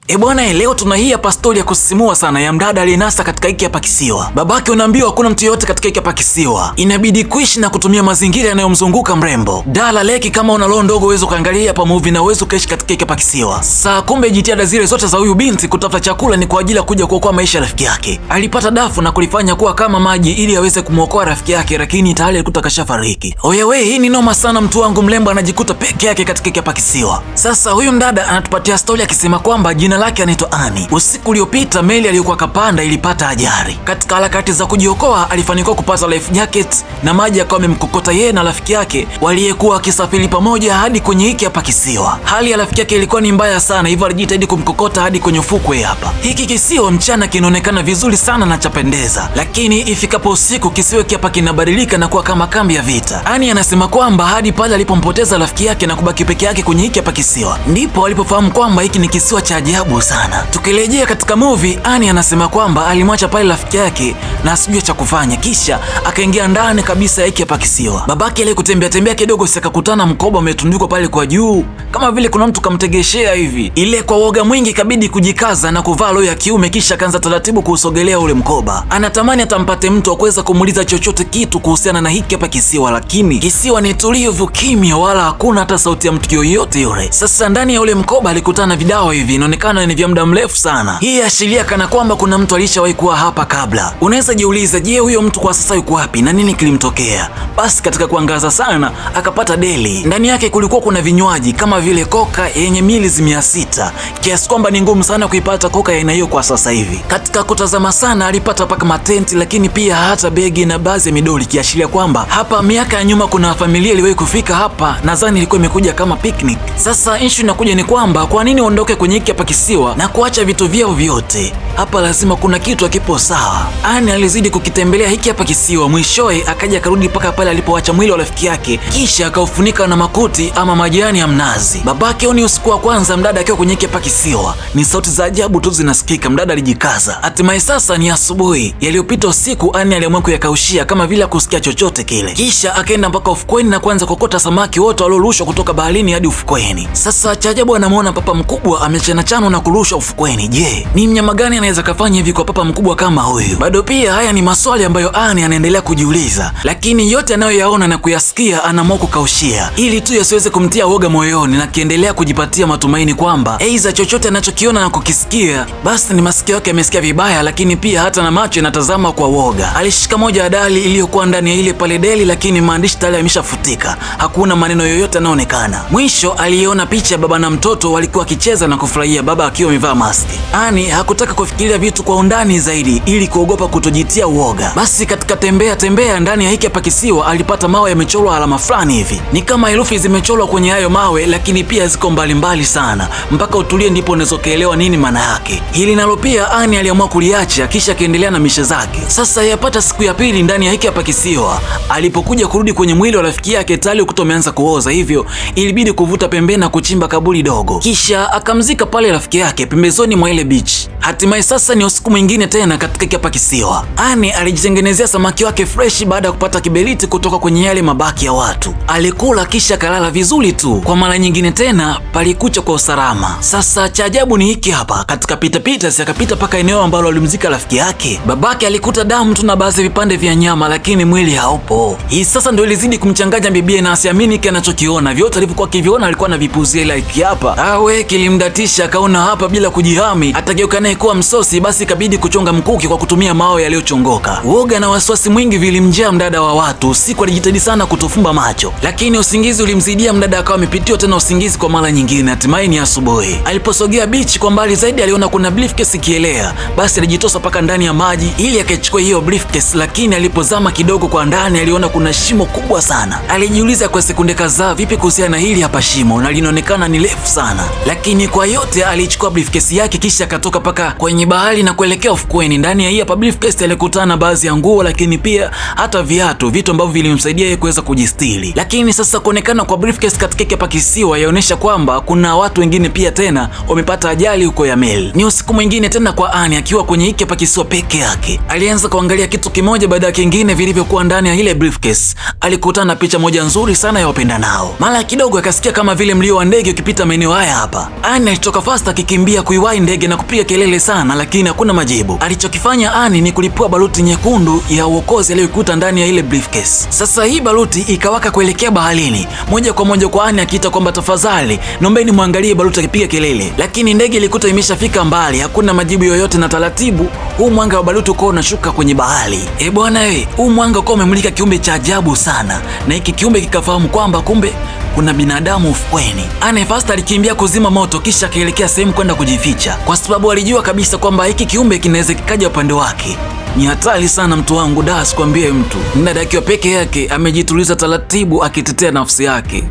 E bwana, leo tuna hii hapa stori ya kusisimua sana ya mdada aliyenasa katika hiki hapa kisiwa. Babake unaambiwa hakuna mtu yoyote katika hiki hapa kisiwa, inabidi kuishi na kutumia mazingira yanayomzunguka mrembo. Dala leki, kama una roho ndogo uweze ukaangalia hapa movie na uweze ukaishi katika hiki hapa kisiwa. Saa kumbe jitihada zile zote za huyu binti kutafuta chakula ni kwa ajili ya kuja kuokoa maisha ya rafiki yake. Alipata dafu na kulifanya kuwa kama maji ili aweze kumwokoa rafiki yake, lakini tayari alikuta kashafariki. Oyewe, hii ni noma sana mtu wangu, mrembo anajikuta peke yake katika hiki hapa kisiwa. Sasa huyu mdada anatupatia stori akisema kwamba jina lake anaitwa Ani. Usiku uliopita meli aliyokuwa kapanda ilipata ajali. Katika harakati za kujiokoa alifanikiwa kupata life jacket na maji akawa amemkokota yeye na rafiki yake waliyekuwa wakisafiri pamoja hadi kwenye hiki hapa kisiwa. Hali ya rafiki yake ilikuwa ni mbaya sana, hivyo alijitahidi kumkokota hadi kwenye ufukwe hapa. Hiki kisiwa mchana kinaonekana vizuri sana na chapendeza, lakini ifikapo usiku kisiwa hiki hapa kinabadilika na kuwa kama kambi ya vita. Ani anasema kwamba hadi pale alipompoteza rafiki yake na kubaki peke yake kwenye hiki hapa kisiwa, ndipo alipofahamu kwamba hiki ni kisiwa cha ajabu sana. Tukirejea katika movie, Ani anasema kwamba alimwacha pale rafiki yake na asijue cha kufanya, kisha akaingia ndani kabisa ya hiki hapa kisiwa. Babake aliyekutembea tembea kidogo, si akakutana mkoba umetundikwa pale kwa juu kama vile kuna mtu kamtegeshea hivi. Ile kwa woga mwingi kabidi kujikaza na kuvaa roho ya kiume, kisha akaanza taratibu kuusogelea ule mkoba. Anatamani atampate mtu wa kuweza kumuuliza chochote kitu kuhusiana na hiki hapa kisiwa, lakini kisiwa ni tulivu, kimya, wala hakuna hata sauti ya mtu yoyote yule. Sasa ndani ya ule mkoba alikutana na vidawa hivi, inaonekana ni vya muda mrefu sana. Hii ashiria kana kwamba kuna mtu alishawahi kuwa hapa kabla. Unaweza jiuliza, je, huyo mtu kwa sasa yuko wapi na nini kilimtokea? Basi katika kuangaza sana akapata deli. Ndani yake kulikuwa kuna vinywaji kama vile koka yenye milizi 600, kiasi kwamba ni ngumu sana kuipata koka ya aina hiyo kwa sasa hivi. Katika kutazama sana alipata paka matenti, lakini pia hata begi na baadhi ya midoli, kiashiria kwamba hapa miaka ya nyuma kuna familia iliwahi kufika hapa, nadhani ilikuwa imekuja kama picnic. Sasa issue inakuja ni kwamba kwa nini uondoke kwenye hiki hapa kisiwa na kuacha vitu vyao vyote hapa? Lazima kuna kitu hakipo sawa. Ani alizidi kukitembelea hiki hapa kisiwa, mwishowe akaja akarudi mpaka pale alipoacha mwili wa rafiki yake, kisha akaufunika na makuti ama majani ya mnazi. Babake ni usiku wa kwanza mdada akiwa kwenye hiki hapa kisiwa, ni sauti za ajabu tu zinasikika. Mdada alijikaza. Hatimaye sasa ni asubuhi. Yaliyopita usiku Ani aliamua kuyakaushia kama vile kusikia chochote kile, kisha akaenda mpaka ufukweni na kuanza kokota samaki wote waliorushwa kutoka baharini hadi ufukweni. Sasa cha ajabu anamuona papa mkubwa amechanachanwa na kurushwa ufukweni. Je, ni mnyama gani anaweza kafanya hivi kwa papa mkubwa kama huyu? Bado pia haya ni maswali ambayo Ani anaendelea kujiuliza, lakini yote anayoyaona na kuyasikia anaamua kukaushia ili tu yasiweze kumtia woga moyoni, na kiendelea kujipatia matumaini kwamba aidha chochote anachokiona na kukisikia basi ni masikio yake yamesikia vibaya, lakini pia hata na macho yanatazama kwa woga. Alishika moja ya dali iliyokuwa ndani ya ile pale deli, lakini maandishi tayari yameshafutika, hakuna maneno yoyote yanayoonekana. Mwisho aliona picha ya baba na mtoto walikuwa wakicheza na kufurahia, baba akiwa amevaa maski. Ani hakutaka kufikiria vitu kwa undani zaidi ili kuogopa kutojitia uoga. Basi katika tembea tembea ndani ya hiki hapa kisiwa alipata mawe yamechorwa alama fulani hivi, ni kama herufi zimechorwa kwenye hayo mawe, lakini pia ziko mbalimbali sana, mpaka utulie ndipo unaweza kuelewa nini maana yake. Hili nalo pia Ani aliamua kuliacha, kisha akaendelea na mishe zake. Sasa yapata siku ya pili ndani ya hiki hapa kisiwa, alipokuja kurudi kwenye mwili wa rafiki yake tayari ukuta umeanza kuoza, hivyo ilibidi kuvuta pembeni na kuchimba kaburi dogo, kisha akamzika pale rafiki yake pembezoni mwa ile beach. Hatimaye sasa ni usiku mwingine tena katika hiki hapa kisiwa. Ani alijitengenezea samaki wake fresh baada ya kupata kiberiti kutoka kwenye yale mabaki ya watu. Alikula kisha kalala vizuri tu. Kwa mara nyingine tena palikucha kwa usalama. Sasa cha ajabu ni hiki hapa, katika pitapita si akapita paka eneo ambalo alimzika rafiki yake. Babake alikuta damu tu na baadhi ya vipande vya nyama, lakini mwili haupo. Hii sasa ndio ilizidi kumchanganya bibie na asiamini kile anachokiona. Vyote alivyokuwa akiviona alikuwa anavipuzia, ila hiki hapa awe kilimdatisha, akaona hapa bila kujihami atageuka naye kuwa msosi. Basi ikabidi kuchonga mkuki kwa kutumia mawe yaliyochongoka. Woga na wasiwasi mwingi vilimjaa mdada wa watu. Usiku alijitahidi sana kutofumba macho, lakini usingizi ulimzidia mdada, akawa amepitiwa tena usingizi kwa mara nyingine. Hatimaye ni asubuhi. Aliposogea bichi kwa mbali zaidi, aliona kuna briefcase ikielea. Basi alijitosa paka ndani ya maji ili akaichukua hiyo briefcase, lakini alipozama kidogo kwa ndani, aliona kuna shimo kubwa sana. Alijiuliza kwa sekunde kadhaa, vipi kuhusiana na hili hapa shimo, na linaonekana ni refu sana. Lakini kwa yote alichukua briefcase yake kisha akatoka paka kutoka kwenye bahari na kuelekea ufukweni. Ndani ya hii hapa briefcase alikutana na baadhi ya nguo, lakini pia hata viatu, vitu ambavyo vilimsaidia yeye kuweza kujistiri. Lakini sasa kuonekana kwa briefcase katika hiki hapa kisiwa yaonyesha kwamba kuna watu wengine pia tena wamepata ajali huko ya meli. Ni usiku mwingine tena kwa Anne akiwa kwenye hiki hapa kisiwa peke yake. Alianza kuangalia kitu kimoja baada ya kingine vilivyokuwa ndani ya ile briefcase. Alikutana na picha moja nzuri sana ya wapendanao. Mara kidogo akasikia kama vile mlio wa ndege ukipita maeneo haya hapa. Anne alitoka fast akikimbia kuiwahi ndege na kupiga kelele sana, lakini hakuna majibu. Alichokifanya Anne ni kulipua baruti nyekundu ya uokozi aliyoikuta ndani ya ile briefcase. Sasa hii baruti ikawaka kuelekea baharini moja kwa moja kwa Anne akiita kwamba tafadhali naombeni muangalie baruti, akipiga kelele, lakini ndege ilikuta imeshafika mbali, hakuna majibu yoyote, na taratibu huu mwanga wa baruti uko unashuka kwenye bahari. E bwana we, huu mwanga uko umemulika kiumbe cha ajabu sana, na hiki kiumbe kikafahamu kwamba kumbe kuna binadamu ufukweni. Anne fast alikimbia kuzima moto kisha akaelekea sehemu kwenda kujificha, kwa sababu alijua kabisa kwamba hiki kiumbe kinaweza kikaja upande wake. Ni hatari sana mtu wangu, da sikwambie mtu. Mdada akiwa peke yake amejituliza taratibu akitetea nafsi yake.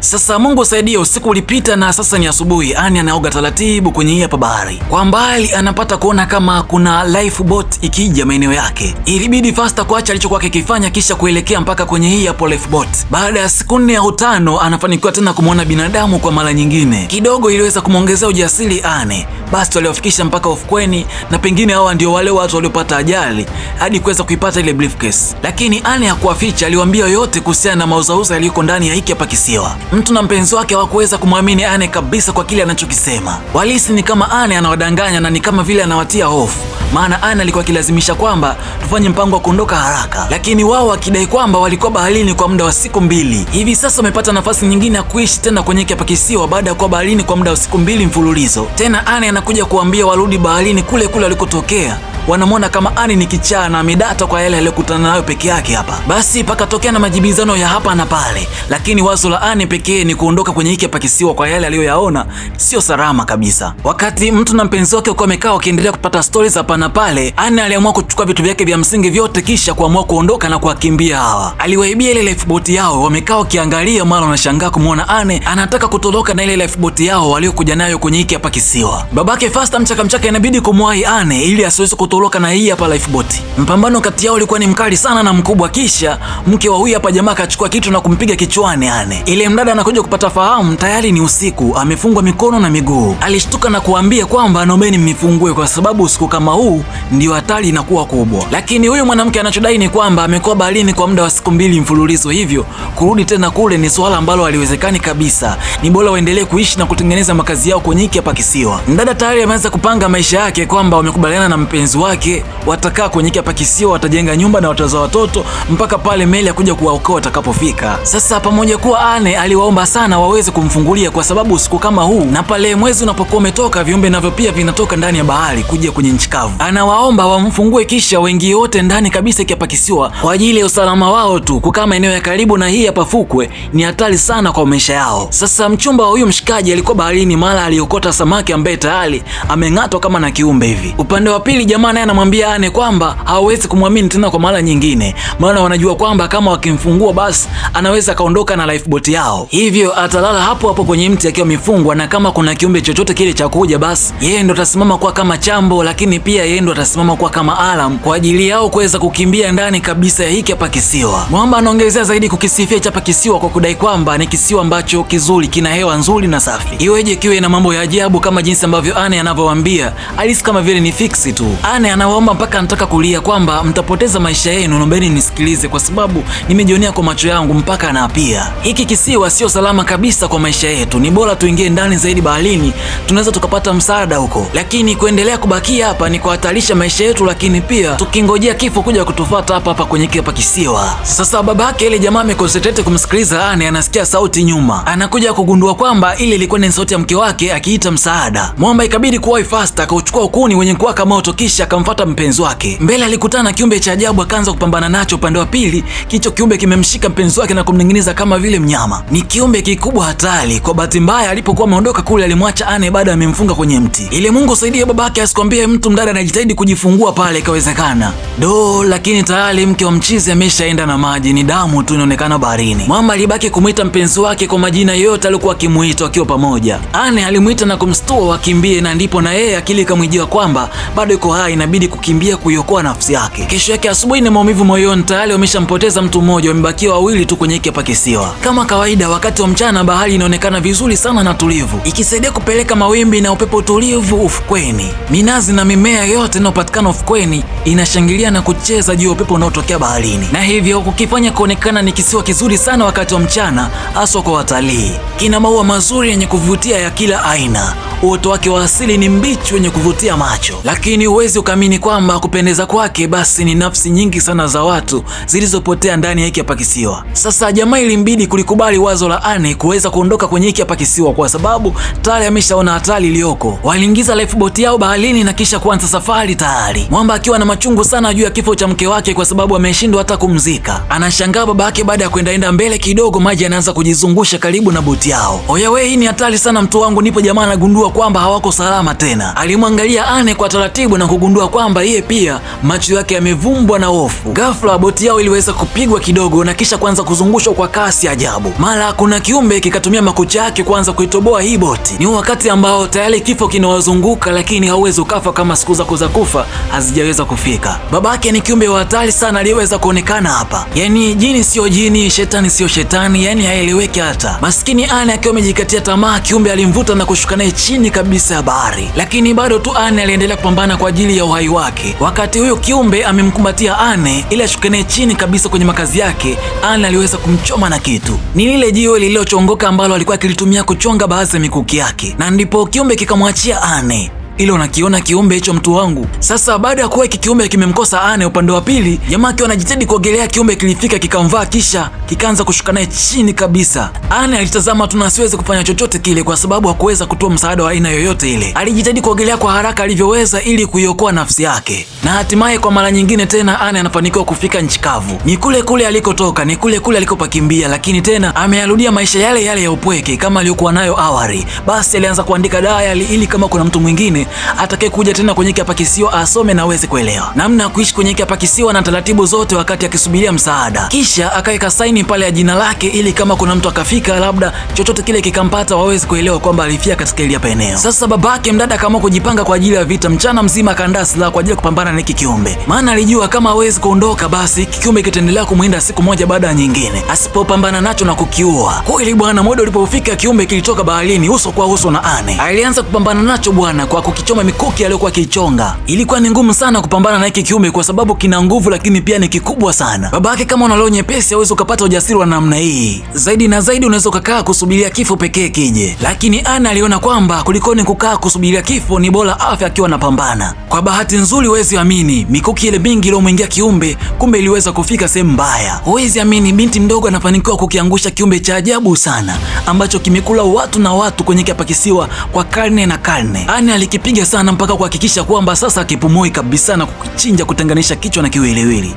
Sasa Mungu saidie, usiku ulipita na sasa ni asubuhi. Anne anaoga taratibu kwenye hii hapa bahari. Kwa mbali anapata kuona kama kuna life boat ikija maeneo yake. Ilibidi fasta kuacha alichokuwa akikifanya kisha kuelekea mpaka kwenye hii hapo life boat. Baada ya siku 4 au 5 anafanikiwa tena kumwona binadamu kwa mara nyingine. Kidogo iliweza kumwongezea ujasiri Anne. Basi waliofikisha mpaka ufukweni, na pengine hawa ndio wale watu waliopata ajali hadi kuweza kuipata ile briefcase. Lakini Anne hakuwaficha, aliwaambia yote kuhusiana na mauzauza yaliyoko ndani ya hiki hapa kisiwa. Mtu na mpenzi wake hawakuweza kumwamini Anne kabisa kwa kile anachokisema. Walisi ni kama Anne anawadanganya na ni kama vile anawatia hofu, maana Anne alikuwa akilazimisha kwamba tufanye mpango wa kuondoka haraka, lakini wao wakidai kwamba walikuwa baharini kwa muda wa siku 2. Hivi sasa wamepata nafasi nyingine ya kuishi tena kwenye hapa kisiwa baada ya kuwa baharini kwa muda wa siku 2 mfululizo. Tena Anne anakuja kuambia warudi baharini kule kule walikotokea. Wanamwona kama Anne ni kichaa na amedata kwa yale aliyokutana nayo peke yake hapa. Basi pakatokea na majibizano ya hapa na pale, lakini wazo la Anne pekee ni kuondoka kwenye hiki hapa kisiwa kwa yale aliyoyaona sio salama kabisa. Wakati mtu na mpenzi wake wakiwa wamekaa wakiendelea kupata stories hapa na pale, Anne aliamua kuchukua vitu vyake vya msingi vyote kisha kuamua kuondoka na kuwakimbia hawa. Aliwaibia ile lifeboat yao, wamekaa wakiangalia, mara wanashangaa kumuona Anne anataka kutoroka na ile lifeboat yao waliokuja nayo kwenye hiki hapa kisiwa. Babake Fasta mchaka mchaka inabidi kumwahi Anne ili asiweze kutoroka na hii hapa lifeboat. Mpambano kati yao ulikuwa ni mkali sana na mkubwa, kisha mke wa huyu hapa jamaa akachukua kitu na kumpiga kichwani Anne. Ile mdada anakuja kupata fahamu tayari ni usiku, amefungwa mikono na miguu. Alishtuka na kuambia kwamba naombeni mnifungue kwa sababu usiku kama huu ndio hatari inakuwa kubwa. Lakini huyu mwanamke anachodai ni kwamba amekuwa baharini kwa muda wa siku 2 mfululizo, hivyo kurudi tena kule ni swala ambalo haliwezekani kabisa. Ni bora waendelee kuishi na kutengeneza makazi yao kwenye hiki hapa kisiwa. Mdada tayari ameanza kupanga maisha yake kwamba wamekubaliana na mpenzi wake watakaa kwenye hiki hapa kisiwa, watajenga nyumba na watazaa watoto mpaka pale meli ya kuja kuwaokoa watakapofika. Sasa pamoja kuwa Anne aliwaomba sana waweze kumfungulia kwa sababu usiku kama huu na pale mwezi unapokuwa umetoka viumbe navyo pia vinatoka ndani ya bahari kuja kwenye nchi kavu. Anawaomba wamfungue kisha wengi wote ndani kabisa hiki hapa kisiwa kwa ajili ya usalama wao tu. Kukaa maeneo ya karibu na hii hapa fukwe ni hatari sana kwa maisha yao. Sasa mchumba wa huyu mshikaji alikuwa baharini, mara aliokota samaki ambaye tayari ameng'atwa kama na kiumbe hivi. Upande wa pili jamaa naye anamwambia Anne kwamba hawezi kumwamini tena kwa mara nyingine, maana wanajua kwamba kama wakimfungua basi anaweza kaondoka na lifeboat yao, hivyo atalala hapo hapo kwenye mti akiwa amefungwa, na kama kuna kiumbe chochote kile cha kuja basi yeye ndo atasimama kuwa kama chambo, lakini pia yeye ndo atasimama kuwa kama alarm kwa ajili yao kuweza kukimbia ndani kabisa ya hiki hapa kisiwa. Mwamba anaongezea zaidi kukisifia hapa kisiwa kwa kudai kwamba ni kisiwa ambacho kizuri, kina hewa nzuri na safi. Iweje kiwe na mambo ya ajabu kama jinsi ambavyo Anne anavyowaambia, alisi kama vile ni fiksi tu. Anne anawaomba mpaka anataka kulia kwamba mtapoteza maisha yenu, naombeni nisikilize kwa sababu nimejionea kwa macho yangu, mpaka anaapia. Hiki kisiwa sio salama kabisa kwa maisha yetu, ni bora tuingie ndani zaidi baharini, tunaweza tukapata msaada huko, lakini kuendelea kubakia hapa ni kuhatarisha maisha yetu, lakini pia tukingojea kifo kuja kutufuata hapa hapa kwenye hapa kisiwa. Sasa babake ile jamaa ameconcentrate kumsikiliza Anne, anasikia sauti nyuma, anakuja kugundua kwamba ile ilikuwa ni sauti ya mke wake akiita msaada. Mwamba ikabidi kuwahi fast, akauchukua ukuni wenye kuwaka moto kisha akamfuata mpenzi wake. Mbele alikutana na kiumbe cha ajabu akaanza kupambana nacho. Upande wa pili kicho kiumbe kimemshika mpenzi wake na kumning'iniza kama vile mnyama. Ni kiumbe kikubwa hatari. Kwa bahati mbaya alipokuwa ameondoka kule alimwacha Anne baada amemfunga kwenye mti. Ile Mungu saidie babake asikwambie mtu, mdada anajitahidi kujifungua pale ikawezekana. Do, lakini tayari mke wa mchizi ameshaenda na maji, ni damu tu inaonekana baharini. Mwamba alibaki kumuita mpenzi wake kwa majina yote alikuwa akimuita wakiwa pamoja. Anne alimuita na kumstua wakimbie, na ndipo na yeye akili ikamwijia kwamba bado yuko hai, inabidi kukimbia kuiokoa nafsi yake. Kesho yake asubuhi ni maumivu moyoni, tayari wameshampoteza mtu mmoja, wamebakia wawili tu kwenye hiki hapa kisiwa. Kama kawaida, wakati wa mchana bahari inaonekana vizuri sana na tulivu, ikisaidia kupeleka mawimbi na upepo tulivu ufukweni. Minazi na mimea yote inayopatikana ufukweni inashangilia na kucheza juu ya upepo unaotokea baharini, na hivyo kukifanya kuonekana ni kisiwa kizuri sana wakati wa mchana, haswa kwa watalii. Kina maua mazuri yenye kuvutia ya kila aina. Uoto wake wa asili ni mbichi wenye kuvutia macho, lakini huwezi ukaamini kwamba kupendeza kwake basi ni nafsi nyingi sana za watu zilizopotea ndani ya hiki hapa kisiwa. Sasa jamaa ilimbidi kulikubali wazo la Anne kuweza kuondoka kwenye hiki hapa kisiwa kwa sababu tayari ameshaona hatari iliyoko. Waliingiza lifeboat yao baharini na kisha kuanza safari tayari. Mwamba akiwa na machungu sana juu ya kifo cha mke wake kwa sababu ameshindwa hata kumzika. Anashangaa babake baada ya kuendaenda mbele kidogo maji yanaanza kujizungusha karibu na boti yao. Oya we, hii ni hatari sana mtu wangu. Ndipo jamaa anagundua kwamba hawako salama tena. Alimwangalia Anne kwa taratibu na kugundua kwamba yeye pia macho yake yamevumbwa na hofu. Ghafla boti yao iliweza kupigwa kidogo na kisha kuanza kuzungushwa kwa kasi ajabu. Mara kuna kiumbe kikatumia makucha yake kuanza kuitoboa hii boti. Ni wakati ambao tayari kifo kinawazunguka, lakini hauwezi ukafa kama siku zako za kufa hazijaweza kufika. Babake ni kiumbe wa hatari sana aliyeweza kuonekana hapa. Yani jini sio jini, shetani sio shetani, yani haeleweki hata. Maskini Anne akiwa amejikatia tamaa, kiumbe alimvuta na kushuka naye chini kabisa ya bahari. Lakini bado tu Anne aliendelea kupambana kwa ajili ya uhai wake. Wakati huyo kiumbe amemkumbatia Anne ili ashuke naye chini kabisa kwenye makazi yake, Anne aliweza kumchoma na kitu. Ni lile jiwe lililochongoka ambalo alikuwa akilitumia kuchonga baadhi ya mikuki yake, na ndipo kiumbe kikamwachia Anne. Ile unakiona kiumbe hicho mtu wangu. Sasa baada ya kuwa hiki kiumbe kimemkosa Anne upande wa pili, jamaa akiwa anajitahidi kuogelea, kiumbe kilifika kikamvaa kisha kikaanza kushuka naye chini kabisa. Anne alitazama tu na asiweze kufanya chochote kile kwa sababu hakuweza kutoa msaada wa aina yoyote ile. Alijitahidi kuogelea kwa haraka alivyoweza ili kuiokoa nafsi yake. Na hatimaye kwa mara nyingine tena Anne anafanikiwa kufika nchi kavu. Ni kule kule alikotoka, ni kule kule alikopakimbia, lakini tena ameyarudia maisha yale yale ya upweke kama aliyokuwa nayo awali. Basi alianza kuandika diary ili kama kuna mtu mwingine atakaye kuja tena kwenye hapa kisiwa asome na aweze kuelewa namna ya kuishi kwenye hapa kisiwa na taratibu zote wakati akisubiria msaada. Kisha akaweka saini pale ya jina lake ili kama kuna mtu akafika labda chochote kile kikampata waweze kuelewa kwamba alifia katika ile hapa eneo. Sasa babake mdada akaamua kujipanga kwa ajili ya vita. Mchana mzima akaandaa silaha kwa ajili ya kupambana na hiki kiumbe, maana alijua kama hawezi kuondoka basi hiki kiumbe kitaendelea kumwinda siku moja baada ya nyingine asipopambana nacho na kukiua. Kweli bwana, muda ulipofika kiumbe kilitoka baharini uso kwa uso na Anne. Alianza kupambana nacho bwana kwa kukichoma mikuki aliyokuwa akiichonga. Ilikuwa ni ngumu sana kupambana na hiki kiumbe kwa sababu kina nguvu, lakini pia ni kikubwa sana. Babake kama una roho nyepesi hauwezi ukapata ujasiri wa namna hii. Zaidi na zaidi unaweza ukakaa kusubiria kifo pekee kije. Lakini Anne aliona kwamba kulikoni kukaa kusubiria kifo, ni bora afya akiwa anapambana. Kwa bahati nzuri, huwezi amini, mikuki ile mingi iliyomwingia kiumbe kumbe iliweza kufika sehemu mbaya. Huwezi amini, binti mdogo anafanikiwa kukiangusha kiumbe cha ajabu sana ambacho kimekula watu na watu kwenye hapa kisiwa kwa karne na karne. Anne alikipiga sana mpaka kuhakikisha kwamba sasa akipumui kabisa na kukichinja, kutenganisha kichwa na kiwiliwili.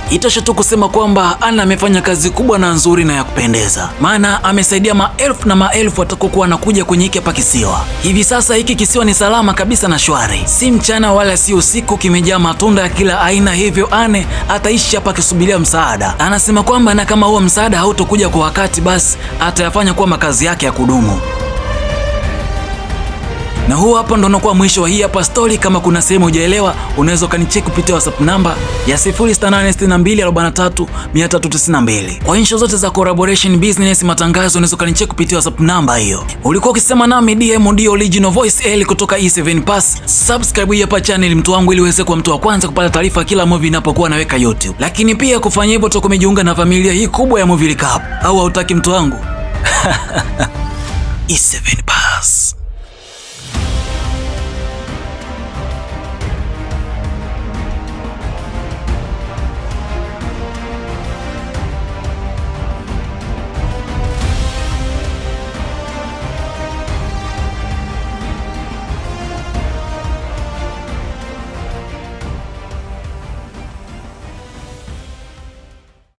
Itoshe tu kusema kwamba Anne amefanya kazi kubwa na nzuri na ya kupendeza, maana amesaidia maelfu na maelfu watakokuwa wanakuja kwenye hiki hapa kisiwa. Hivi sasa hiki kisiwa ni salama kabisa na shwari, si mchana wala si usiku, kimejaa matunda ya kila aina. Hivyo Anne ataishi hapa akisubiria msaada. Anasema kwamba na kama huo msaada hautokuja kwa wakati, basi atayafanya kuwa makazi yake ya kudumu. Na huu hapa ndo unakuwa mwisho wa hii hapa story. Kama kuna sehemu hujaelewa, unaweza ukanicheck kupitia WhatsApp namba ya 0686243392. Kwa insho zote za collaboration, business, matangazo, unaweza ukanicheck kupitia WhatsApp namba hiyo. Ulikuwa ukisema nami DMD Original Voice L kutoka E7 Pass. Subscribe hii hapa channel mtu wangu, ili uweze kuwa mtu wa kwanza kupata taarifa kila movie inapokuwa naweka YouTube. Lakini pia kufanya hivyo utakuwa umejiunga na familia hii kubwa ya Movie Recap. Au hautaki mtu wangu? E7 Pass.